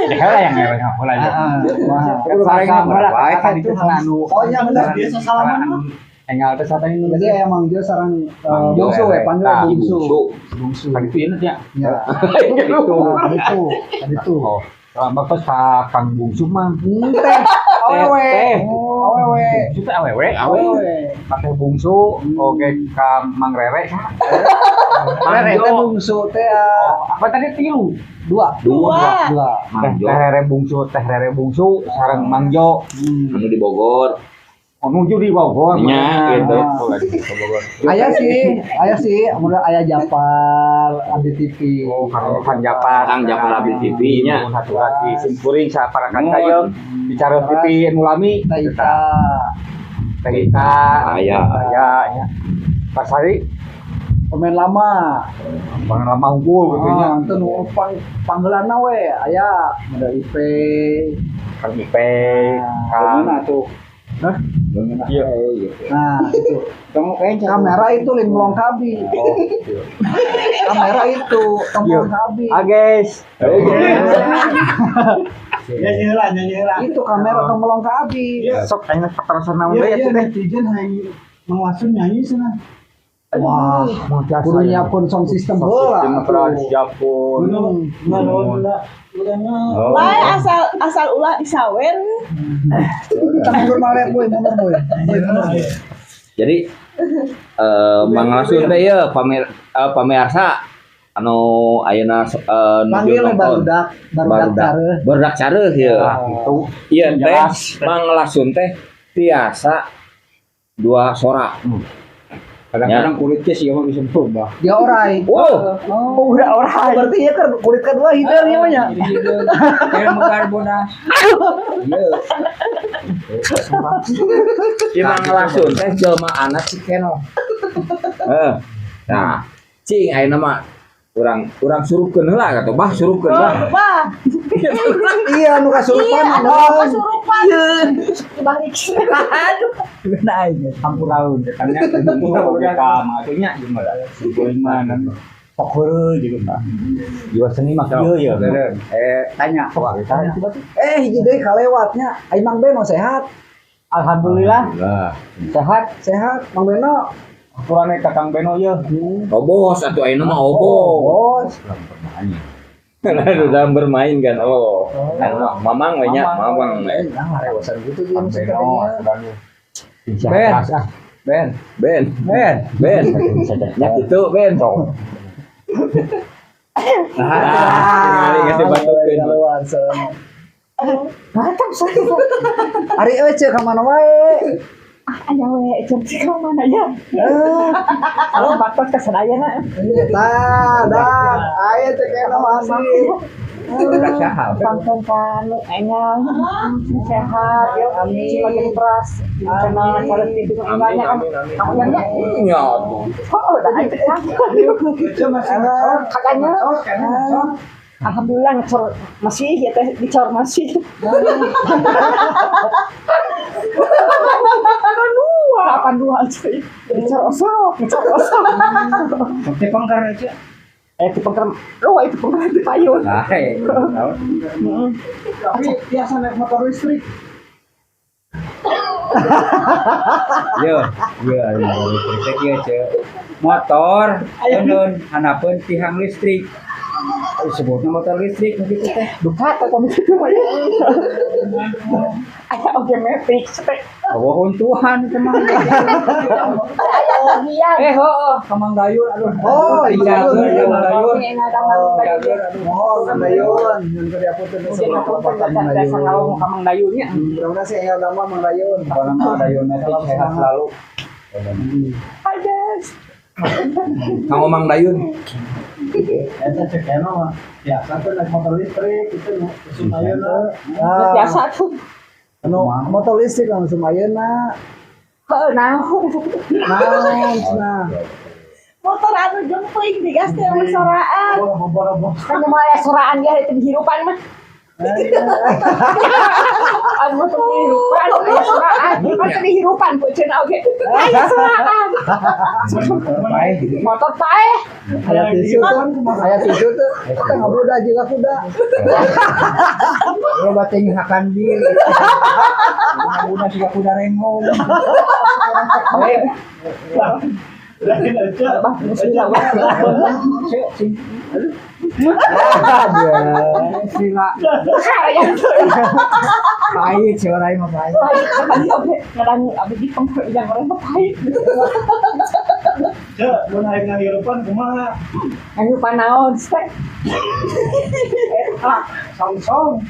Ya yang era heula ya. Ah, wah. Baik kan itu anu. Oh iya benar. Biasa salaman mah. Enggal teh satan ini. Jadi emang dia sarang Mang Jo, bungsu ya, panggil Tah, bungsu. Bungsu. Bungsu. Kan itu ya. Ya. Itu. Nah, itu, tadi itu. Oh, kalau bapak ka Kang Bungsu mah. Teh, awewe. Teh. Awewe. Bungsu teh awewe, Awewe. Pakai bungsu, oke ka Mang Rere. Mang Rere teh Jo. bungsu teh ah, Apa tadi tilu? dua. Dua. Dua. Teh Mang Jo. teh Rere bungsu, teh Rere bungsu sareng Mang Jo. Anu di Bogor. Oh, nuju di Bogor. Nya, gitu. Bogor. Ayah sih, kemudian ayah Japar, Abdi TV. Oh, Kang Kang Japar. Kang Japar Abdi TV nya. Nuhun hati hati simkuring sapara kanca bicara TV nu lami. Teh Ita. Teh Ita. Aya. Aya nya. Pasari Pemain lama. Bang lama unggul gitu nya. Ah, itu nu panggelanna we, aya model IP. Kang Ipe, Kang Mana tuh? Hah? Iya. Nah, itu. Kamu kayaknya Kamera itu limlong kabi. Oh, iya. Kamera itu templong kabi. Ah, guys. Nyanyi heula, nyanyi heula. Itu kamera templong kabi. Sok aing keterusan naon Iya, deui iya, atuh teh. netizen hayang Mang Lasun nyanyi cenah. Wah, kudu nyiapkeun sound system heula. Sistem pernah disiapkeun. Udah, udah, udah, udah. Bae asal asal ulah disawer. Kita mundur malih boy, mundur boy. Boy, mundur. Jadi Mang Lasun teh ieu pamirsa anu ayeuna nuju Panggil we nonton. barudak, barudak careuh. Barudak careuh ieu. Nah, gitu. Ieu teh Jelas. Mang Lasun teh tiasa dua sora. Kadang-kadang kulitnya sih mah bisa berubah. Dia orai. Wow, Oh, udah orai. Berarti ya kan kulit kedua hider ya mah nya. Kayak mekar bonas. Si Mang Lasun teh jelema anak Cikeno. Heeh. Nah, cing ayeuna mah urang urang surupkeun heula kata bah surupkeun bah. Wah, Iya, nu kasurupan. iya, naon. kesurupan. Dibalik. Aduh. Nah, ini sampuraun katanya oge ka maksudnya gimana? Gimana? Sok heureuy gitu tah. Jiwa seni mah kieu ya. Tanya. Wah, tanya. Eh, hiji deui kalewatnya. Ai Mang Beno sehat? Alhamdulillah Lah, sehat. Sehat, Mang Beno. Hampurane ka Kang Beno ye. obos atuh ayeuna mah obos. Bos. Karena dalam bermain kan. Oh. Nah, mamang we nya, mamang we. Nah, rewasan gitu dia Kang musik Beno katanya. Ben. Ben. Ben, Ben. Ben. Nya kitu Ben. Nah, tinggal ingat dibatukeun. Keluar Ari euy ceu ka mana wae? Aya we jam sih ka mana ya? Salam baktos ka sadayana. Tah, dah. Aya cek eno masih. Udah sehat. Pangkontan enggal sehat ya. Amin. Makin keras. Channel Charles TV banyak kan. Kamu yang enggak? Iya tuh. Oh, udah kakaknya. Alhamdulillah ngecor masih ya teh dicor masih. 82 cuy. Dicor osok, ngecor osok. Ti pengker aja. Ti pengker. Oh, itu pengker di payun. Nah, tapi biasa naik motor listrik. Yo, yo, listrik ieu ceu. Motor euneun hanapeun tihang listrik. Sebutna motor listrik nu kitu teh. Duka teh komisi itu mah ya. Aya oge metik teh. Eueuh Tuhan teh mah. Aya ogian. Heueuh, ka Mang Dayun aduh. Oh, iya, Mang Dayun. Oh, Mang Dayun. Nyun keur diapunten sebelum biasa ngomong ka Mang Dayun nya. Mudah-mudahan sih enggal nama Mang Dayun. Mang Dayun nanti sehat selalu. Hai guys. Kang Mang Dayun. Eta cek eno mah biasa tuh naik motor listrik itu musim ayeuna. Biasa tuh. Anu motor listrik langsung ayeuna. Heuh naon. Naon cenah. Motor anu jempling digas teh soraan. Kan mah aya soraan ge teu dihirupan mah. Anu teu dihirupan aya soraan. Kan teu dihirupan puceuna oge. Aya soraan. Motor paeh. Aya tisu tuh, aya tisu tuh. Kita ngabrudah juga kuda. Lo bating hakan bir. Kuda siga kuda rengong. Lain aja. Bah, bismillah. Sila. Pahit si orang mah pahit. Pahit oge ngadan abdi di pengker yang orang mah pahit. Cek, mun aing ngahirupan kumaha? Ngahirupan naon teh? Song-song.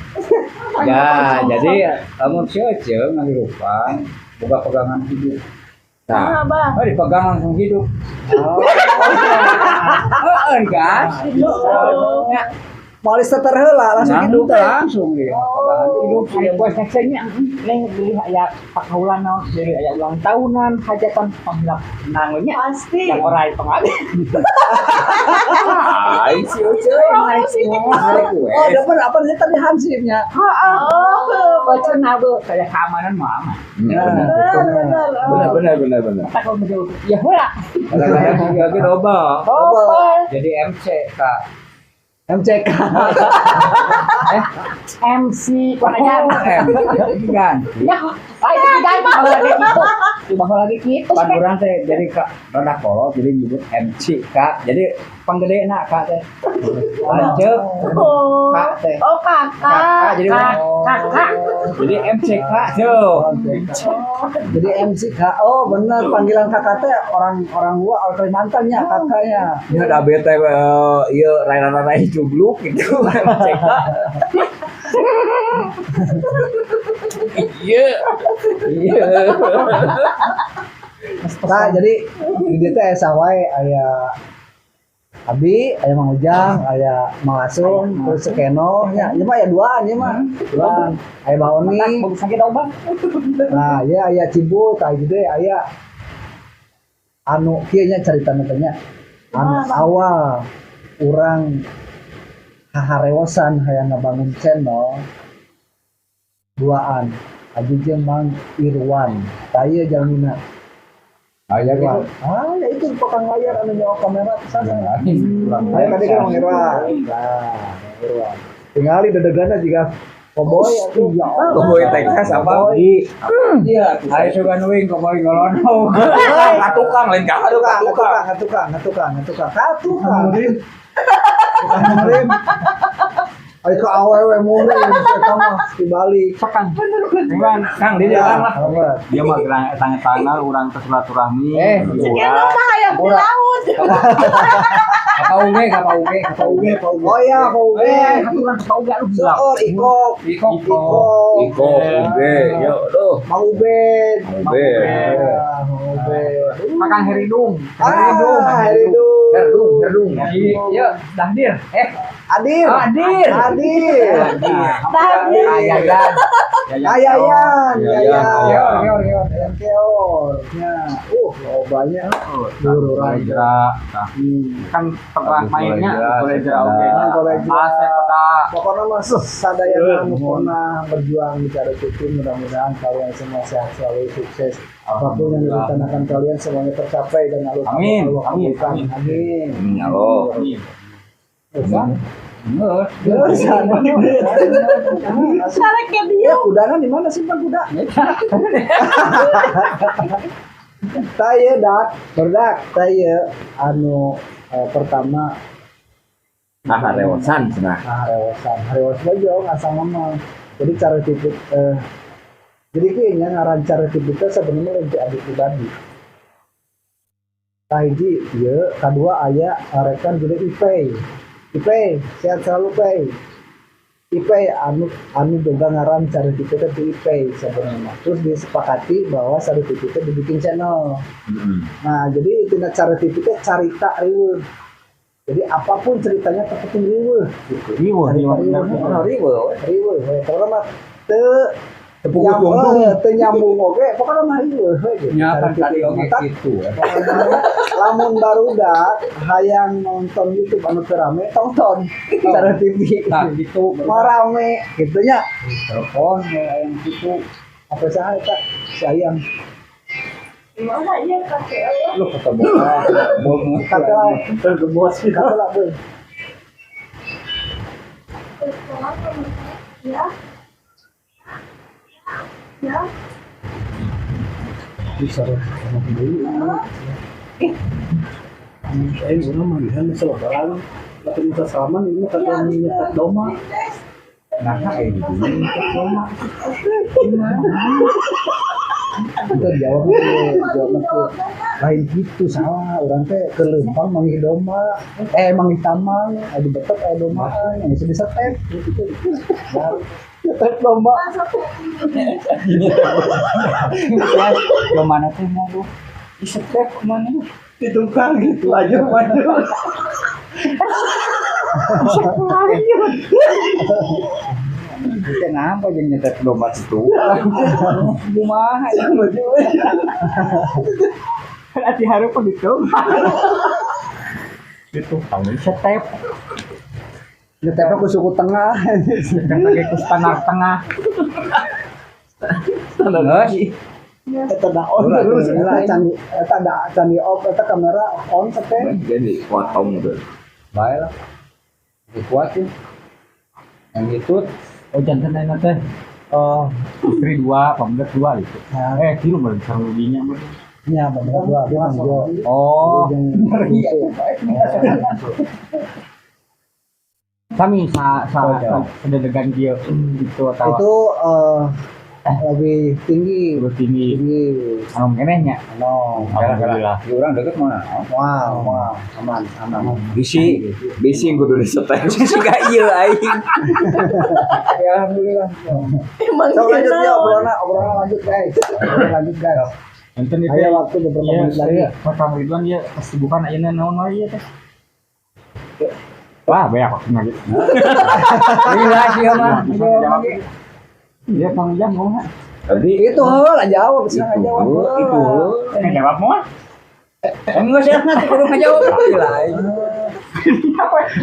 Ya, jadi lamun si Ece ngahirupan boga pegangan hidup. Nah, oh, dipegang langsung hidup. Oh. Heeh, gas. Ya. Moal starter heula langsung hidup langsung ya. Pegangan hidup aya poe nya neng beli aya pakaulan naon, beli aya ulang tahunan, hajatan panglah nangnya pasti. Yang orai pengabe. Ai si Ece. Oh, depan apa sih tadi hansipnya? Heeh. Baca nabe kayak keamanan mah aman. Benar benar benar. Tak kalau begitu. Ya heula. Kadang-kadang juga double. Jadi MC Kak. MCK. MC konanya kan. Ya, ayo diganti baheula lagi kitu. Baheula lagi kitu. Pan urang teh jadi ka rada kolot jadi nyebut MC Kak. Jadi panggedena Kak teh. Lanceuk. Kak teh. Oh, kakak. Jadi kakak. Jadi MCK tuh. Jadi MCK. Oh, benar panggilan kakak teh orang-orang gua orang Kalimantan nya kakaknya. Ya da bete ieu rai-rai jubluk gitu MCK. Iya. Iya. Nah, jadi di dieu teh asa wae aya Abi, aya Mang Ujang, aya Mang Asung, terus Sekeno, nya, ieu mah aya duaan ieu mah. Duaan. Aya Bang Oni. Bagus lagi dong, Bang. Nah, ieu aya Cibul, tah gitu aya anu kieu nya caritana teh nya. Anu awal urang haharewosan hayang ngabangun channel duaan. Abi jeung Mang Irwan. Tah ieu jalmina. Aya gitu. Ah, ya itu tukang layar anu nyawa kamera ke sana. Aya tadi kan Mang Irwan. Nah, Mang Irwan. Tingali dedegana juga koboi atuh. Koboi Texas apa? Iya, aya sugan uing koboi ngolonong. Ka tukang lain ka tukang, tukang, tukang, tukang, tukang. Murim. Ayo ke awewe murim, eta mah dibalik. Kang, Kang di dia lah. Dia mah gerang tangan-tangan urang teh silaturahmi. Sekeno mah hayang di laut. Ka Uge. Oh iya, Ka Uge. Aturan Ka Uge aduh gila. Seueur Iko. Iko Uge. Yo, duh. Mang Ubed. Mang Ubed. Makan Heridung. Heridung. Iya, Dahdir. Adir. Adir. Ayayan. Keor. Ya, lobanya. Lurah. Kan pernah mainnya Kolejra oge. Kolejra. Pokoknya mah sadayana anu pernah berjuang di Cara TV, mudah-mudahan kalian semua sehat selalu, sukses. Apapun yang direncanakan kalian semuanya tercapai dan Allah Amin. Amin. Amin. Amin ya Allah. Amin. Ya, kudana di mana simpan kuda? Taye dak, berdak taye anu pertama harewasan cenah. Harewasan, harewasan jauh asal mah. Jadi cara tipe jadi kayaknya ngaran cara tipe teh sebenarnya lebih abdi pribadi. Kahiji ieu, kadua aya rekan jadi Ipei. Ipei, sehat selalu Pei. Ipei anu boga ngaran Cara TV teh ti Ipei sebenarnya. Terus disepakati bahwa Cara TV teh dibikin channel. Nah, jadi tina Cara TV teh carita riweuh. Jadi apapun ceritanya tetep riweuh gitu. Riweuh. Pokoknya mah teu nyambung oge, pokoknya mah riweuh we gitu. Nya tadi oge kitu. Lamun barudak hayang nonton YouTube anu teu rame, tonton Cara TV. Tah gitu. Mah rame gitu nya. Telepon hayang kitu. Apa saha eta? Si Ayang. Mana ieu kakek eueuh. Lu ketemu. Kata tergebos kata lah, Boy. Ya. Ya. Bisa sama dulu. Aing urang mah lihan selebaran atau minta salaman ini kata nyetak doma. Nah, kayak gitu. Doma. Itu jawab tuh. Lain gitu salah, urang teh ke leumpang manggih doma, manggih tamang, aya betet aya doma, yang bisa disetep gitu. Nyetek domba. Ya, mana teh mau tuh? Disetep kemana? Di tukang gitu aja maju. Kita ngapa jeung nyetek domba situ? Kumaha ya maju. Ati hareup di tukang. Di tukang disetep. Nyetekna ku suku tengah. Nyetek ku standar tengah. Standar. Eta da on terus eta canggih eta da canggih off eta kamera on teh. Jadi potong tuh. Bae lah. Dikuatin. Yang itu oh jantan lain teh. Istri 2, pamret 2 gitu. Kilo meureun sarudinya mah. Nya pamret 2, dia mah. Oh. Sami sa sededegan kieu gitu atau itu lebih tinggi. Anu keneh nya. No, alhamdulillah. Di urang deket mana? Wah, aman. Bisi kudu disetel siga ieu aing. Ya alhamdulillah. Emang so, lanjut ya obrolan lanjut guys. Enten itu aya waktu beberapa menit lagi. Kang Ridwan ieu kesibukan ayeuna naon wae ieu teh? Wah, banyak waktu lagi. Gila sih mah. Iya, Kang Ujang ngomong. Tapi itu heula jawab, bisa jawab. Itu. Jawab moal. Enggak sih, nanti kudu ngajawab. Gila.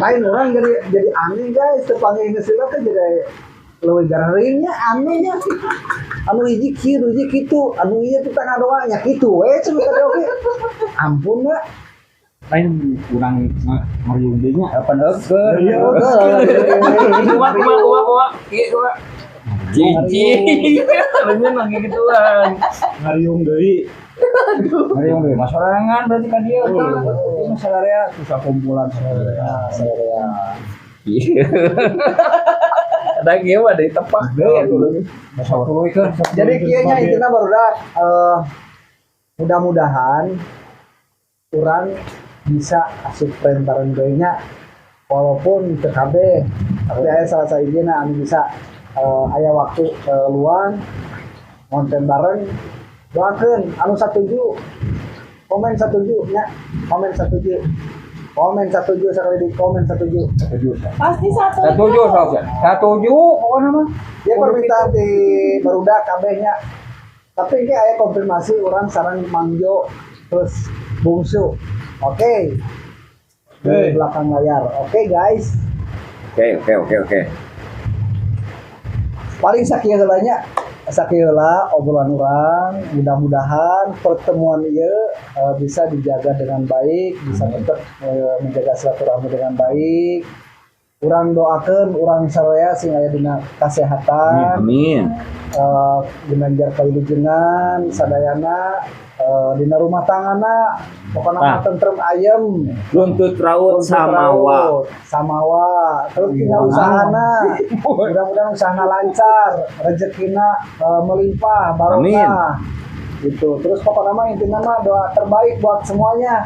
Lain orang jadi aneh guys, terpanggil geus teh jadi leuwih garingnya anehnya. Anu hiji kieu, hiji kitu, anu ieu teh tengah doa nya kitu we cenah tadi oge. Ampun da. Lain kurang ngariung deui nya. Kapan heukeun? Kuat. Cici. Leungeun mah gituan. Ngariung deui. Ngariung deui. Masorangan berarti kan ieu. Masalah susah kumpulan saudara. Iya. Ada kieu mah ditepak deui atuh. Jadi kieu nya intina barudak mudah-mudahan urang Bisa asup frame bareng deui nya, walaupun teu kabeh, tapi aya salah sahijina anu bisa aya waktu luang konten bareng. Doakeun anu satuju, komen satuju nya, komen satuju, komen satuju sekali di komen satuju. Pasti satu. Satuju sok. Satuju pokoknya mah. Ya, permintaan di barudak kabehnya, tapi ini aya konfirmasi urang sareng Mangjo terus Bungsu, oke, di belakang layar. Oke guys. Oke. Paling sakieu heula nya, sakieu heula obrolan urang. Mudah-mudahan pertemuan ieu bisa dijaga dengan baik, bisa tetap menjaga silaturahmi dengan baik. Urang doakeun urang saraya sing aya dina kasehatan, Amin. Ginanjar kawilujengan sadayana dina rumah tanggana, pokoknya mah tentrem ayem. Runtut raut samawa. Samawa terus tinggal usahana, mudah-mudahan usahana lancar, rezekina melimpah barokah gitu. Terus pokoknya mah intinya mah doa terbaik buat semuanya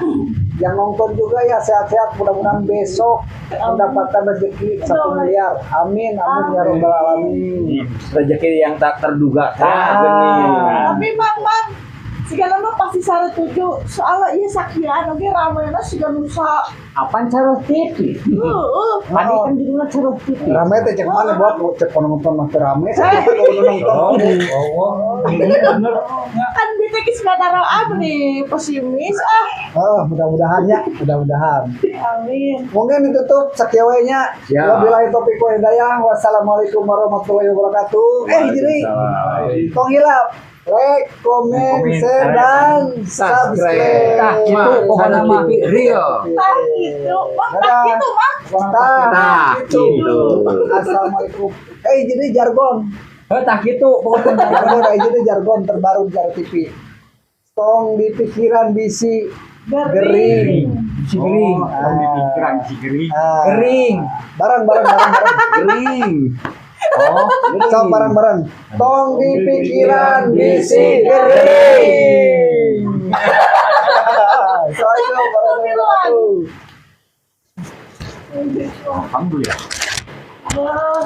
yang nonton juga ya, sehat-sehat, mudah-mudahan besok mendapatkan rezeki 1 miliar. Amin amin ya robbal alamin. Rezeki yang tak terduga. Ah. Tah geuning. Tapi Mang, Mang, sigana mah pasti tujuh. Soalnya iya sakian oge ramena siga nusa. Apaan Careuh TV? Heeh. Tadi kan judulnya Careuh TV. Rame teh cek mana buat cek penonton mah teu rame, saya nonton. Oh, bener. Kan bete geus ngadaro nih pesimis ah. Oh, mudah-mudahan ya, mudah-mudahan. Amin. Mungkin ditutup sakieu we nya. Siap. Wabillahi taufiq wal hidayah. Wassalamualaikum warahmatullahi wabarakatuh. Eh, jadi tong hilap like, comment, share, dan subscribe. Tah, gitu pokoknya mah. Real. Tah gitu. Mang, tah gitu, Mang. Tah, Tah, gitu. gitu. Assalamualaikum. Eh, jadi jargon. Heuh, tah gitu pokoknya. Jargon, jadi jargon terbaru Jar TV. Tong di pikiran bisi gering. Si gering. Oh, Tong di pikiran si gering. Ah. Gering. Bareng, bareng, bareng, bareng. Gering. Oh, Sok bareng bareng. Tong di pikiran bisi gering. Assalamualaikum warahmatullahi wabarakatuh. Alhamdulillah. Wah.